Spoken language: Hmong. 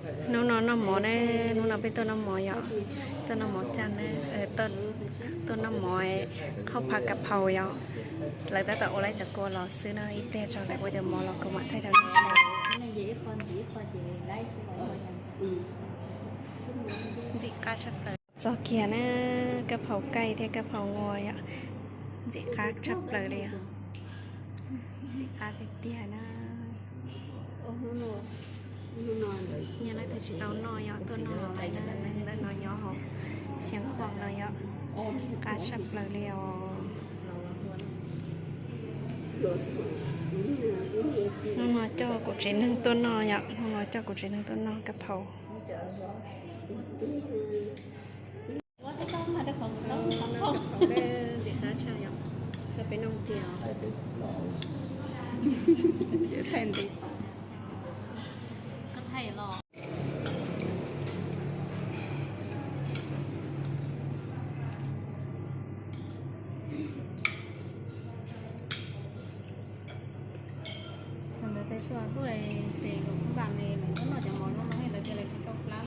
Hnub no noj mov ne, hnub no peb tuaj noj mov yom, tuaj noj mov caj ne, tuaj noj mov qhaub phav kav phaus yom. Lawv tab tom ua lawv cov kua los xwb na, ib pliag tso lawv ua cov mov los kuv mam thaij rau nej saib. Ntxim qab tshaj plaws. Txog kiag na, kab phaus kaij thiab kab phaus nqua yom, ntxim qab tshaj plaws li os. Ntxim qab tiag tiag na. Nyiaj leej twg tsis tau noj yog tuaj noj hauv lawv na, lawv no nyob hauv Xeev Khuam no yom, qab tshaj plaws li os. Hnub no coj kuv tsev neeg tuaj noj yom, hnub no coj kuv tsev neeg tuaj noj kab phaus. Ntxim qab tshaj yom, peb noj tiag. Ntawd tej suab tuaj ces kuv pab npam li lawv tuaj noj cov mov no no thiab lawv tias lawv tsis tau plab.